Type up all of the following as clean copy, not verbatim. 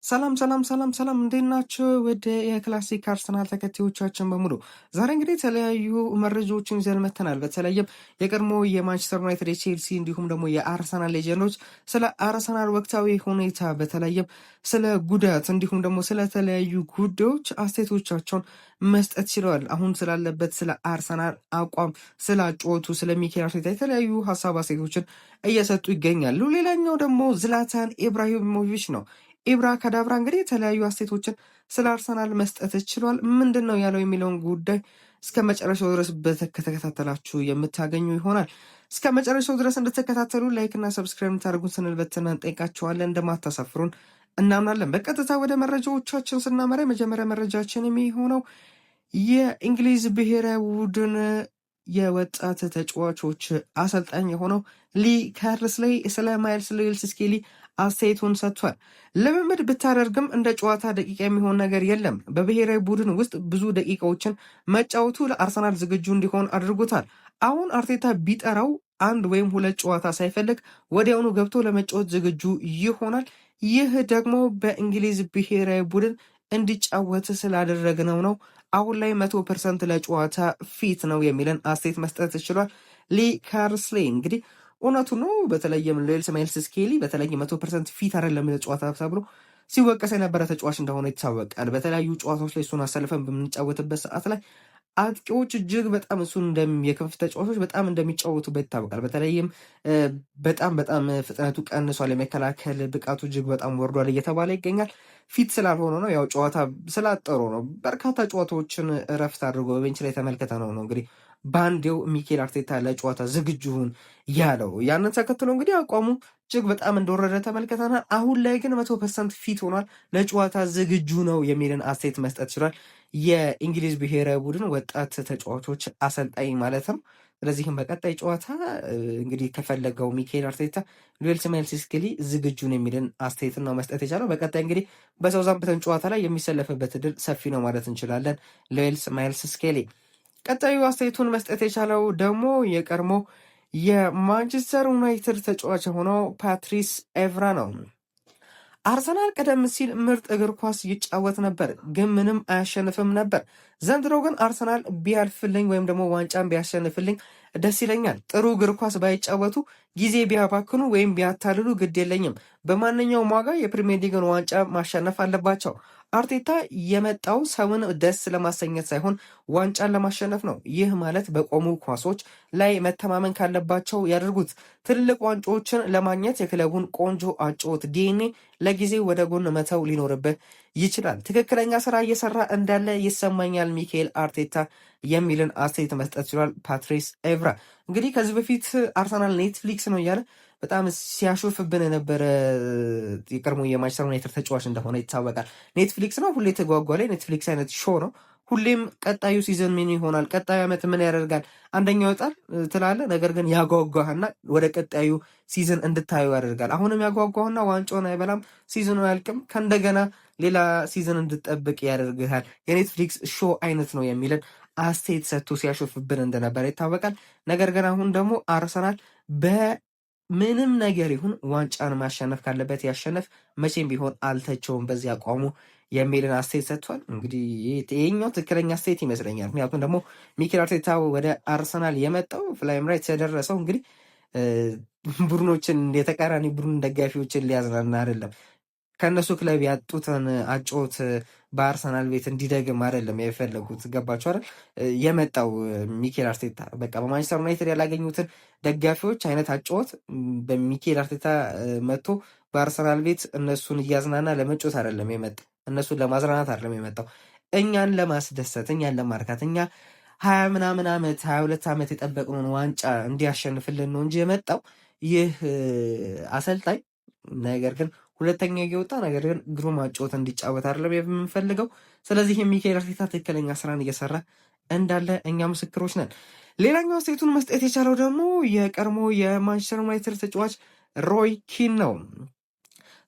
ሰላም ሰላም ሰላም ሰላም፣ እንዴት ናችሁ? ወደ የክላሲክ አርሰናል ተከታዮቻችን በሙሉ ዛሬ እንግዲህ የተለያዩ መረጃዎችን ይዘን መተናል። በተለይም የቀድሞ የማንቸስተር ዩናይትድ፣ የቼልሲ እንዲሁም ደግሞ የአርሰናል legend ኦች ስለ አርሰናል ወቅታዊ ሁኔታ በተለይም ስለ ጉዳት እንዲሁም ደግሞ ስለተለያዩ ጉዳዮች አስተያየቶቻቸውን መስጠት ችለዋል። አሁን ስላለበት ስለ አርሰናል አቋም፣ ስለ አጨዋወቱ፣ ስለ ሚኬል አርቴታ የተለያዩ ሀሳብ አስተያየቶችን እየሰጡ ይገኛሉ። ሌላኛው ደግሞ ዝላታን ኢብራሂሞቪች ነው። ኢብራ ከዳብራ እንግዲህ የተለያዩ አስተያየቶችን ስለ አርሰናል መስጠት ችሏል። ምንድን ነው ያለው የሚለውን ጉዳይ እስከ መጨረሻው ድረስ ከተከታተላችሁ የምታገኙ ይሆናል። እስከ መጨረሻው ድረስ እንድትከታተሉ like እና subscribe እንድታደርጉን ስንል በትህትና እንጠይቃችኋለን። እንደማታሳፍሩን እናምናለን። በቀጥታ ወደ መረጃዎቻችን ስናመራ የመጀመሪያ መረጃችን የሚሆነው የእንግሊዝ ብሔራዊ ቡድን የወጣት ተጫዋቾች አሰልጣኝ የሆነው ሊ ካርስሌይ ስለ ማይልስ ሉዊስ ስኬሊ አስተያየቱን ሰጥቷል። ልምምድ ብታደርግም እንደ ጨዋታ ደቂቃ የሚሆን ነገር የለም። በብሔራዊ ቡድን ውስጥ ብዙ ደቂቃዎችን መጫወቱ ለአርሰናል ዝግጁ እንዲሆን አድርጎታል። አሁን አርቴታ ቢጠራው አንድ ወይም ሁለት ጨዋታ ሳይፈልግ ወዲያውኑ ገብቶ ለመጫወት ዝግጁ ይሆናል። ይህ ደግሞ በእንግሊዝ ብሔራዊ ቡድን እንዲጫወት ስላደረግነው ነው። አሁን ላይ 100% ለጨዋታ fit ነው የሚለን አስተያየት መስጠት ችሏል። ሊ ካርስሌ እንግዲህ እውነቱ ነው። በተለይም ሉዊስ ማይልስ ስኬሊ በተለይ 100% fit አይደለም ለጨዋታ ተብሎ ሲወቀስ የነበረ ተጫዋች እንደሆነ ይታወቃል። በተለያዩ ጨዋታዎች ላይ እሱን አሰልፈን በምንጫወትበት ሰዓት ላይ አጥቂዎች እጅግ በጣም እሱን የክንፍ ተጫዋቾች በጣም እንደሚጫወቱበት ይታወቃል። በተለይም በጣም በጣም ፍጥነቱ ቀንሷል፣ የመከላከል ብቃቱ እጅግ በጣም ወርዷል እየተባለ ይገኛል። fit ስላልሆነ ነው፣ ያው ጨዋታ ስላጠሩ ነው። በርካታ ጨዋታዎችን እረፍት አድርጎ በ bench ላይ ተመልክተነው ነው እንግዲህ በአንዴው ሚኬል አርቴታ ለጨዋታ ዝግጁ ሁን ያለው። ያንን ተከትሎ እንግዲህ አቋሙ እጅግ በጣም እንደወረደ ተመልክተናል። አሁን ላይ ግን 100% fit ሆኗል፣ ለጨዋታ ዝግጁ ነው የሚልን አስተያየት መስጠት ችሏል። የእንግሊዝ ብሔራዊ ቡድን ወጣት ተጫዋቾች አሰልጣኝ ማለትም። ስለዚህም በቀጣይ ጨዋታ እንግዲህ ከፈለገው ሚኬል አርቴታ ሉዊስ ማይልስ ስኬሊ ዝግጁ ነው የሚልን አስተያየት ነው መስጠት የቻለው። በቀጣይ እንግዲህ በሳውዛምፕተን ጨዋታ ላይ የሚሰለፍበት እድል ሰፊ ነው ማለት እንችላለን። ሉዊስ ማይልስ ስኬሊ። ቀጣዩ አስተያየቱን መስጠት የቻለው ደግሞ የቀድሞ የማንቸስተር ዩናይትድ ተጫዋች የሆነው ፓትሪስ ኤቭራ ነው። አርሰናል ቀደም ሲል ምርጥ እግር ኳስ ይጫወት ነበር፣ ግን ምንም አያሸንፍም ነበር። ዘንድሮ ግን አርሰናል ቢያልፍልኝ ወይም ደግሞ ዋንጫን ቢያሸንፍልኝ ደስ ይለኛል። ጥሩ እግር ኳስ ባይጫወቱ፣ ጊዜ ቢያባክኑ ወይም ቢያታልሉ ግድ የለኝም። በማንኛውም ዋጋ የፕሪሚየር ሊግን ዋንጫ ማሸነፍ አለባቸው። አርቴታ የመጣው ሰውን ደስ ለማሰኘት ሳይሆን ዋንጫን ለማሸነፍ ነው። ይህ ማለት በቆሙ ኳሶች ላይ መተማመን ካለባቸው ያደርጉት። ትልልቅ ዋንጫዎችን ለማግኘት የክለቡን ቆንጆ አጨዋወት ዲኤንኤ ለጊዜው ወደ ጎን መተው ሊኖርብህ ይችላል። ትክክለኛ ስራ እየሰራ እንዳለ ይሰማኛል ሚካኤል አርቴታ የሚልን አስተያየት መስጠት ችሏል። ፓትሪስ ኤቭራ እንግዲህ ከዚህ በፊት አርሰናል ኔትፍሊክስ ነው እያለ በጣም ሲያሾፍብን የነበረ የቀድሞ የማንቸስተር ዩናይትድ ተጫዋች እንደሆነ ይታወቃል። ኔትፍሊክስ ነው ሁሌ የተጓጓ ላይ ኔትፍሊክስ አይነት show ነው። ሁሌም ቀጣዩ season ምን ይሆናል፣ ቀጣዩ ዓመት ምን ያደርጋል፣ አንደኛው ይወጣል ትላለህ። ነገር ግን ያጓጓህና ወደ ቀጣዩ season እንድታዩ ያደርጋል። አሁንም ያጓጓህና ዋንጫውን አይበላም፣ season ኡ አያልቅም፣ ከእንደገና ሌላ season እንድጠብቅ ያደርግሃል። የኔትፍሊክስ show አይነት ነው የሚልን አስተያየት ሰጥቶ ሲያሾፍብን እንደነበረ ይታወቃል። ነገር ግን አሁን ደግሞ አርሰናል በምንም ነገር ይሁን ዋንጫን ማሸነፍ ካለበት ያሸነፍ፣ መቼም ቢሆን አልተቸውም በዚህ አቋሙ የሚልን አስተያየት ሰጥቷል። እንግዲህ ይሄኛው ትክክለኛ አስተያየት ይመስለኛል። ምክንያቱም ደግሞ ሚኬል አርቴታ ወደ አርሰናል የመጣው ፍላይምራይት የደረሰው እንግዲህ ቡድኖችን የተቃራኒ ቡድን ደጋፊዎችን ሊያዝናና አይደለም። ከእነሱ ክለብ ያጡትን አጮት በአርሰናል ቤት እንዲደግም አይደለም የፈለጉት። ገባቸው አይደል? የመጣው ሚኬል አርቴታ በቃ በማንቸስተር ዩናይትድ ያላገኙትን ደጋፊዎች አይነት አጮት በሚኬል አርቴታ መጥቶ በአርሰናል ቤት እነሱን እያዝናና ለመጮት አይደለም የመጣው፣ እነሱን ለማዝናናት አይደለም የመጣው፣ እኛን ለማስደሰት፣ እኛን ለማርካት፣ እኛ 20 ምናምን ዓመት 22 ዓመት የጠበቅነውን ዋንጫ እንዲያሸንፍልን ነው እንጂ የመጣው ይህ አሰልጣኝ። ነገር ግን ሁለተኛ እየወጣ ነገር ግን ግሩም አጨዋወት እንዲጫወት አይደለም የምንፈልገው። ስለዚህ የሚካኤል አርቴታ ትክክለኛ ስራን እየሰራ እንዳለ እኛ ምስክሮች ነን። ሌላኛው አስተያየቱን መስጠት የቻለው ደግሞ የቀድሞ የማንቸስተር ዩናይትድ ተጫዋች ሮይ ኪን ነው።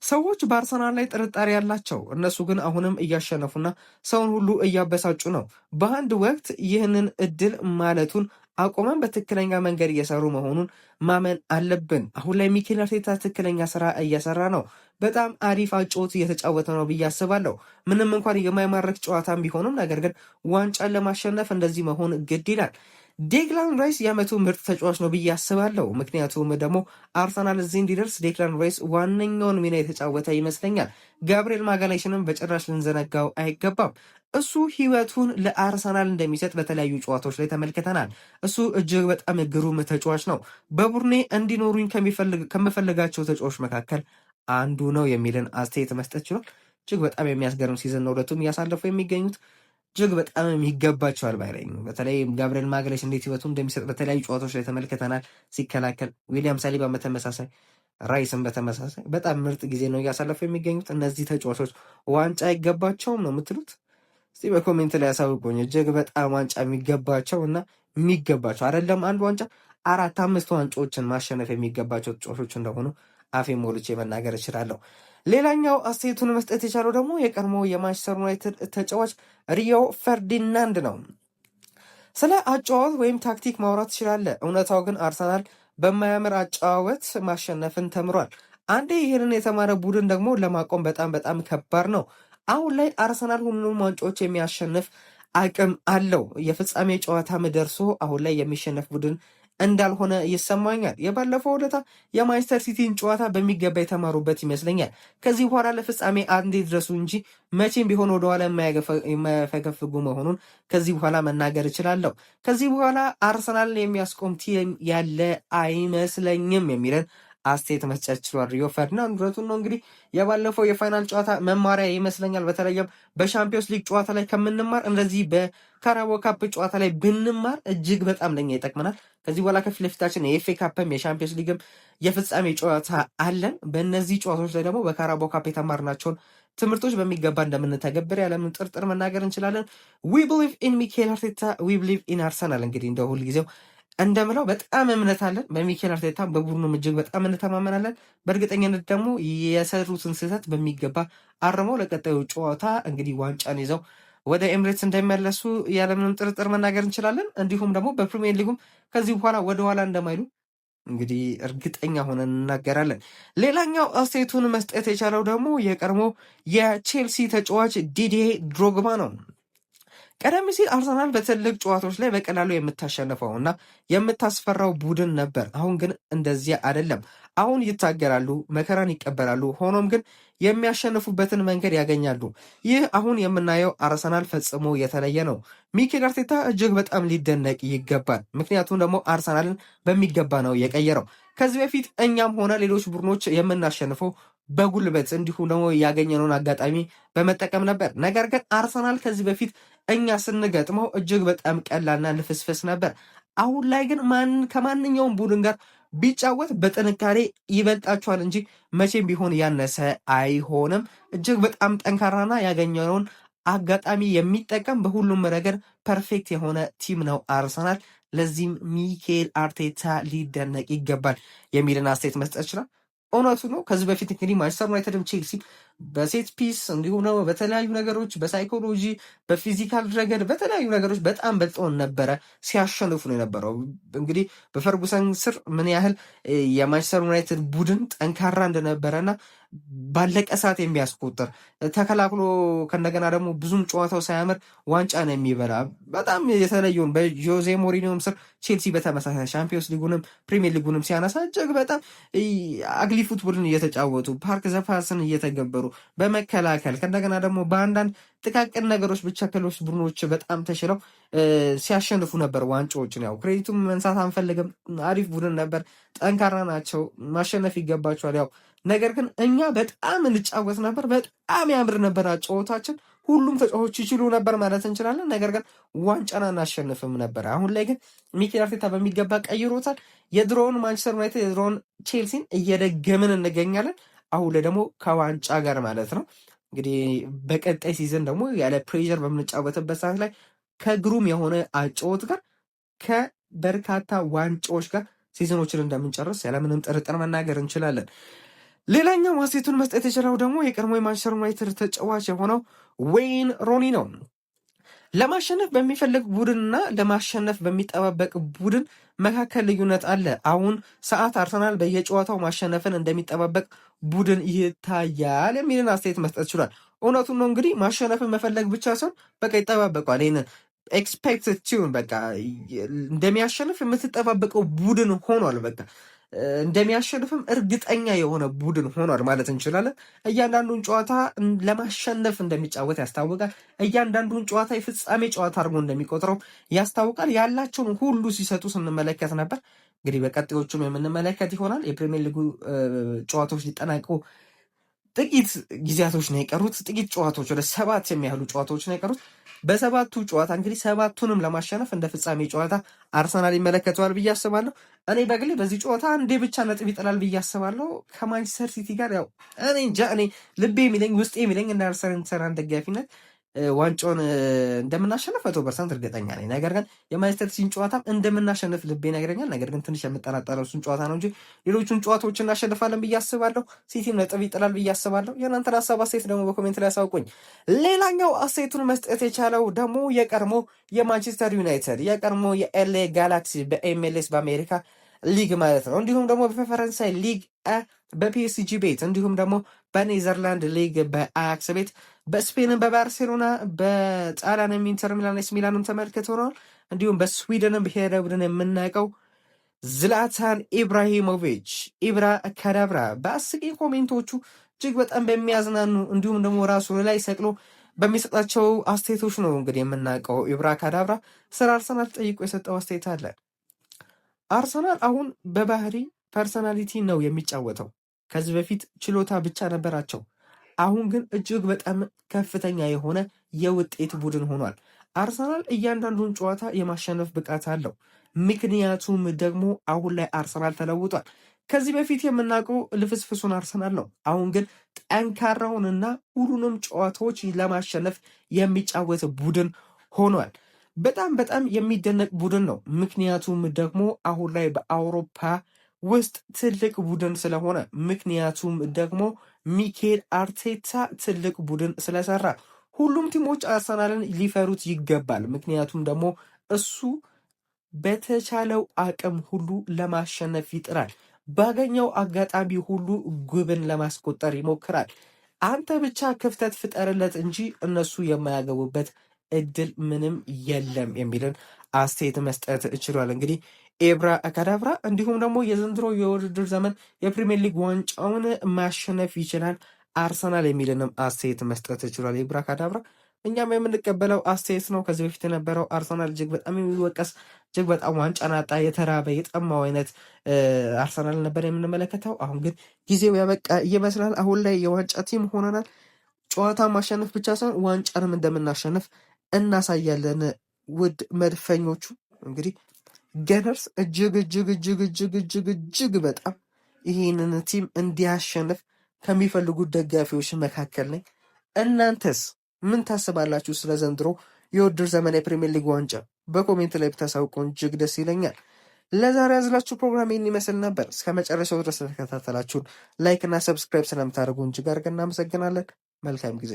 ሰዎች በአርሰናል ላይ ጥርጣሬ ያላቸው፣ እነሱ ግን አሁንም እያሸነፉና ሰውን ሁሉ እያበሳጩ ነው። በአንድ ወቅት ይህንን እድል ማለቱን አቁመን በትክክለኛ መንገድ እየሰሩ መሆኑን ማመን አለብን። አሁን ላይ ሚኬል አርቴታ ትክክለኛ ስራ እየሰራ ነው። በጣም አሪፍ አጨዋወት እየተጫወተ ነው ብዬ አስባለሁ። ምንም እንኳን የማይማርክ ጨዋታም ቢሆንም ነገር ግን ዋንጫን ለማሸነፍ እንደዚህ መሆን ግድ ይላል። ዴክላን ራይስ የዓመቱ ምርጥ ተጫዋች ነው ብዬ አስባለሁ። ምክንያቱም ደግሞ አርሰናል እዚህ እንዲደርስ ዴክላን ራይስ ዋነኛውን ሚና የተጫወተ ይመስለኛል። ጋብርኤል ማጋሌሽንም በጭራሽ ልንዘነጋው አይገባም። እሱ ህይወቱን ለአርሰናል እንደሚሰጥ በተለያዩ ጨዋታዎች ላይ ተመልክተናል። እሱ እጅግ በጣም ግሩም ተጫዋች ነው። በቡድኔ እንዲኖሩኝ ከምፈልጋቸው ተጫዋች መካከል አንዱ ነው የሚልን አስተያየት መስጠት ችሏል። እጅግ በጣም የሚያስገርም season ነው ሁለቱም እያሳለፉ የሚገኙት። እጅግ በጣም ይገባቸዋል ባይ ነኝ። በተለይ ጋብርኤል ማጋሌሽ እንዴት ህይወቱ እንደሚሰጥ በተለያዩ ጨዋታዎች ላይ ተመልክተናል ሲከላከል። ዊሊያም ሳሊባ በተመሳሳይ፣ ራይስን በተመሳሳይ በጣም ምርጥ ጊዜ ነው እያሳለፉ የሚገኙት። እነዚህ ተጫዋቾች ዋንጫ አይገባቸውም ነው የምትሉት? እስቲ በ comment ላይ ያሳውቁኝ። እጅግ በጣም ዋንጫ የሚገባቸው እና የሚገባቸው አይደለም አንድ ዋንጫ አራት አምስት ዋንጫዎችን ማሸነፍ የሚገባቸው ተጫዋቾች እንደሆኑ አፌን ሞልቼ መናገር እችላለሁ። ሌላኛው አስተያየቱን መስጠት የቻለው ደግሞ የቀድሞ የማንቸስተር ዩናይትድ ተጫዋች ሪዮ ፈርዲናንድ ነው። ስለ አጨዋወት ወይም ታክቲክ ማውራት ትችላለህ። እውነታው ግን አርሰናል በማያምር አጨዋወት ማሸነፍን ተምሯል። አንዴ ይህንን የተማረ ቡድን ደግሞ ለማቆም በጣም በጣም ከባድ ነው። አሁን ላይ አርሰናል ሁሉንም ዋንጫዎች የሚያሸንፍ አቅም አለው። የፍጻሜ ጨዋታም ደርሶ አሁን ላይ የሚሸነፍ ቡድን እንዳልሆነ ይሰማኛል። የባለፈው ዕለት የማንቸስተር ሲቲን ጨዋታ በሚገባ የተማሩበት ይመስለኛል። ከዚህ በኋላ ለፍጻሜ አንዴ ድረሱ እንጂ መቼም ቢሆን ወደኋላ የማያፈገፍጉ መሆኑን ከዚህ በኋላ መናገር እችላለሁ። ከዚህ በኋላ አርሰናልን የሚያስቆም team ያለ አይመስለኝም የሚለን አስተያየት መስጠት ችሏል። ሪዮ ፈርዲናንድ እውነቱን ነው። እንግዲህ የባለፈው የ final ጨዋታ መማሪያ ይመስለኛል። በተለይም በሻምፒዮንስ ሊግ ጨዋታ ላይ ከምንማር እንደዚህ በካራቦ ካፕ ጨዋታ ላይ ብንማር እጅግ በጣም ለኛ ይጠቅመናል። ከዚህ በኋላ ከፊት ለፊታችን የኤፍኤ ካፕም የሻምፒዮንስ ሊግም የፍጻሜ ጨዋታ አለን። በእነዚህ ጨዋታዎች ላይ ደግሞ በካራቦ ካፕ የተማርናቸውን ትምህርቶች በሚገባ እንደምንተገብር ያለምንም ጥርጥር መናገር እንችላለን። We believe in Mikel Arteta፣ we believe in Arsenal። እንግዲህ እንደ ሁልጊዜው እንደምለው በጣም እምነት አለን በሚኬል አርቴታ፣ በቡድኑም እጅግ በጣም እንተማመናለን። በእርግጠኝነት ደግሞ የሰሩትን ስህተት በሚገባ አርመው ለቀጣዩ ጨዋታ እንግዲህ ዋንጫን ይዘው ወደ ኤምሬትስ እንደሚመለሱ ያለምንም ጥርጥር መናገር እንችላለን። እንዲሁም ደግሞ በፕሪሚየር ሊጉም ከዚህ በኋላ ወደኋላ እንደማይሉ እንግዲህ እርግጠኛ ሆነን እንናገራለን። ሌላኛው አስተያየቱን መስጠት የቻለው ደግሞ የቀድሞ የቼልሲ ተጫዋች ዲዲዬ ድሮግባ ነው። ቀደም ሲል አርሰናል በትልቅ ጨዋታዎች ላይ በቀላሉ የምታሸንፈው እና የምታስፈራው ቡድን ነበር። አሁን ግን እንደዚያ አይደለም። አሁን ይታገላሉ፣ መከራን ይቀበላሉ። ሆኖም ግን የሚያሸንፉበትን መንገድ ያገኛሉ። ይህ አሁን የምናየው አርሰናል ፈጽሞ የተለየ ነው። ሚኬል አርቴታ እጅግ በጣም ሊደነቅ ይገባል። ምክንያቱም ደግሞ አርሰናልን በሚገባ ነው የቀየረው። ከዚህ በፊት እኛም ሆነ ሌሎች ቡድኖች የምናሸንፈው በጉልበት እንዲሁም ደግሞ ያገኘነውን አጋጣሚ በመጠቀም ነበር። ነገር ግን አርሰናል ከዚህ በፊት እኛ ስንገጥመው እጅግ በጣም ቀላልና ልፍስፍስ ነበር። አሁን ላይ ግን ከማንኛውም ቡድን ጋር ቢጫወት በጥንካሬ ይበልጣቸዋል እንጂ መቼም ቢሆን ያነሰ አይሆንም። እጅግ በጣም ጠንካራና ያገኘነውን አጋጣሚ የሚጠቀም በሁሉም ረገድ perfect የሆነ team ነው አርሰናል። ለዚህም ሚኬል አርቴታ ሊደነቅ ይገባል የሚልን አስተያየት መስጠት ይችላል። እውነቱ ነው። ከዚህ በፊት እንግዲህ ማንቸስተር ዩናይትድም ቼልሲ በ set piece እንዲሁም ደግሞ በተለያዩ ነገሮች በ psychology በ physical ረገድ በተለያዩ ነገሮች በጣም በልጠውን ነበረ ሲያሸንፉ ነው የነበረው። እንግዲህ በፈርጉሰን ስር ምን ያህል የማንቸስተር ዩናይትድ ቡድን ጠንካራ እንደነበረና ባለቀ ሰዓት የሚያስቆጥር ተከላክሎ ከእንደገና ደግሞ ብዙም ጨዋታው ሳያምር ዋንጫ ነው የሚበላ በጣም የተለየውን በጆዜ ሞሪኒዮም ስር ቼልሲ በተመሳሳይ ሻምፒዮንስ ሊጉንም ፕሪሚየር ሊጉንም ሲያነሳ እጅግ በጣም ugly football ን እየተጫወቱ park the prince ን እየተገበሩ በመከላከል ከእንደገና ደግሞ በአንዳንድ ጥቃቅን ነገሮች ብቻ ከሌሎች ቡድኖች በጣም ተሽለው ሲያሸንፉ ነበር ዋንጫዎችን። ያው credit ኡም መንሳት አንፈልግም። አሪፍ ቡድን ነበር፣ ጠንካራ ናቸው፣ ማሸነፍ ይገባቸዋል። ያው ነገር ግን እኛ በጣም እንጫወት ነበር፣ በጣም ያምር ነበር ጨዋታችን። ሁሉም ተጫዋቾች ይችሉ ነበር ማለት እንችላለን። ነገር ግን ዋንጫን አናሸንፍም ነበር። አሁን ላይ ግን ሚኬል አርቴታ በሚገባ ቀይሮታል። የድሮውን ማንቸስተር ዩናይትድ የድሮውን ቼልሲን እየደገምን እንገኛለን። አሁን ላይ ደግሞ ከዋንጫ ጋር ማለት ነው። እንግዲህ በቀጣይ season ደግሞ ያለ pressure በምንጫወትበት ሰዓት ላይ ከግሩም የሆነ አጨዋወት ጋር ከበርካታ ዋንጫዎች ጋር season ኦችን እንደምንጨርስ ያለምንም ጥርጥር መናገር እንችላለን። ሌላኛው አስተያየቱን መስጠት የቻለው ደግሞ የቀድሞ የማንቸስተር ዩናይትድ ተጫዋች የሆነው ዌይን ሮኒ ነው። ለማሸነፍ በሚፈልግ ቡድንና ለማሸነፍ በሚጠባበቅ ቡድን መካከል ልዩነት አለ። አሁን ሰዓት አርሰናል በየጨዋታው ማሸነፍን እንደሚጠባበቅ ቡድን ይታያል የሚልን አስተያየት መስጠት ችሏል። እውነቱን ነው። እንግዲህ ማሸነፍን መፈለግ ብቻ ሳይሆን በቃ ይጠባበቋል። ይህንን expect በቃ እንደሚያሸንፍ የምትጠባበቀው ቡድን ሆኗል። በቃ እንደሚያሸንፍም እርግጠኛ የሆነ ቡድን ሆኗል ማለት እንችላለን። እያንዳንዱን ጨዋታ ለማሸነፍ እንደሚጫወት ያስታውቃል። እያንዳንዱን ጨዋታ የፍጻሜ ጨዋታ አድርጎ እንደሚቆጥረው ያስታውቃል። ያላቸውን ሁሉ ሲሰጡ ስንመለከት ነበር። እንግዲህ በቀጣዮቹም የምንመለከት ይሆናል። የፕሪሚየር ሊጉ ጨዋታዎች ሊጠናቀቁ ጥቂት ጊዜያቶች ነው የቀሩት። ጥቂት ጨዋታዎች ወደ 7 የሚያህሉ ጨዋታዎች ነው የቀሩት። በሰባቱ ጨዋታ እንግዲህ ሰባቱንም ለማሸነፍ እንደ ፍጻሜ ጨዋታ አርሰናል ይመለከተዋል ብዬ አስባለሁ። እኔ በግሌ በዚህ ጨዋታ አንዴ ብቻ ነጥብ ይጥላል ብዬ አስባለሁ ከማንቸስተር ሲቲ ጋር። ያው እኔ እንጃ፣ እኔ ልቤ የሚለኝ ውስጤ የሚለኝ እንደ አርሰናል ደጋፊነት ዋንጫውን እንደምናሸንፍ 100% እርግጠኛ ነኝ። ነገር ግን የማንቸስተር ሲቲን ጨዋታም እንደምናሸንፍ ልቤ ይነግረኛል። ነገር ግን ትንሽ የምጠራጠረው እሱን ጨዋታ ነው እንጂ ሌሎቹን ጨዋታዎች እናሸንፋለን ብዬ አስባለሁ። ሲቲም ነጥብ ይጥላል ብዬ አስባለሁ። የእናንተን ሀሳብ አስተያየት ደግሞ በ comment ላይ አሳውቁኝ። ሌላኛው አስተያየቱን መስጠት የቻለው ደግሞ የቀድሞ የማንቸስተር ዩናይትድ፣ የቀድሞ የኤልኤ ጋላክሲ በኤምኤልኤስ በአሜሪካ ሊግ ማለት ነው፣ እንዲሁም ደግሞ በፈረንሳይ ሊግ በፒኤስጂ ቤት፣ እንዲሁም ደግሞ በኔዘርላንድ ሊግ በአያክስ ቤት፣ በስፔንም በባርሴሎና፣ በጣሊያንም ኢንተር ሚላን፣ ኤሲ ሚላንም ተመልክተነዋል። እንዲሁም በስዊድንም ብሔራዊ ቡድን የምናውቀው ዝላታን ኢብራሂሞቪች ኢብራ ካዳብራ በአስቂኝ comment ኦቹ እጅግ በጣም በሚያዝናኑ እንዲሁም ደግሞ ራሱ ላይ ሰቅሎ በሚሰጣቸው አስተያየቶች ነው እንግዲህ የምናውቀው። ኢብራ ካዳብራ ስለ አርሰናል ጠይቆ የሰጠው አስተያየት አለ። አርሰናል አሁን በባህሪ personality ነው የሚጫወተው። ከዚህ በፊት ችሎታ ብቻ ነበራቸው። አሁን ግን እጅግ በጣም ከፍተኛ የሆነ የውጤት ቡድን ሆኗል። አርሰናል እያንዳንዱን ጨዋታ የማሸነፍ ብቃት አለው። ምክንያቱም ደግሞ አሁን ላይ አርሰናል ተለውጧል። ከዚህ በፊት የምናውቀው ልፍስፍሱን አርሰናል ነው። አሁን ግን ጠንካራውንና ሁሉንም ጨዋታዎች ለማሸነፍ የሚጫወት ቡድን ሆኗል። በጣም በጣም የሚደነቅ ቡድን ነው። ምክንያቱም ደግሞ አሁን ላይ በአውሮፓ ውስጥ ትልቅ ቡድን ስለሆነ፣ ምክንያቱም ደግሞ ሚኬል አርቴታ ትልቅ ቡድን ስለሰራ ሁሉም team ኦች አርሰናልን ሊፈሩት ይገባል። ምክንያቱም ደግሞ እሱ በተቻለው አቅም ሁሉ ለማሸነፍ ይጥራል። ባገኘው አጋጣሚ ሁሉ ግብን ለማስቆጠር ይሞክራል። አንተ ብቻ ክፍተት ፍጠርለት እንጂ እነሱ የማያገቡበት እድል ምንም የለም የሚልን አስተያየት መስጠት ችሏል። እንግዲህ ኢብራ ካዳብራ እንዲሁም ደግሞ የዘንድሮ የውድድር ዘመን የፕሪሚየር ሊግ ዋንጫውን ማሸነፍ ይችላል አርሰናል የሚልንም አስተያየት መስጠት ችሏል። ኢብራ ካዳብራ እኛም የምንቀበለው አስተያየት ነው። ከዚህ በፊት የነበረው አርሰናል እጅግ በጣም የሚወቀስ፣ እጅግ በጣም ዋንጫ ናጣ፣ የተራበ፣ የጠማው አይነት አርሰናል ነበር የምንመለከተው። አሁን ግን ጊዜው ያበቃ ይመስላል። አሁን ላይ የዋንጫ team ሆነናል። ጨዋታ ማሸነፍ ብቻ ሳይሆን ዋንጫንም እንደምናሸንፍ እናሳያለን። ውድ መድፈኞቹ፣ እንግዲህ Gunners እጅግ እጅግ እጅግ እጅግ እጅግ እጅግ በጣም ይህንን team እንዲያሸንፍ ከሚፈልጉት ደጋፊዎች መካከል ነኝ። እናንተስ ምን ታስባላችሁ ስለ ዘንድሮ የውድድር ዘመን የፕሪሚየር ሊግ ዋንጫ? በ comment ላይ ብታሳውቁን እጅግ ደስ ይለኛል። ለዛሬ ያዝላችሁ ፕሮግራም ይህን ይመስል ነበር። እስከ መጨረሻው ድረስ ስለተከታተላችሁን፣ like እና subscribe ስለምታደርጉ እጅግ አድርገን እናመሰግናለን። መልካም ጊዜ።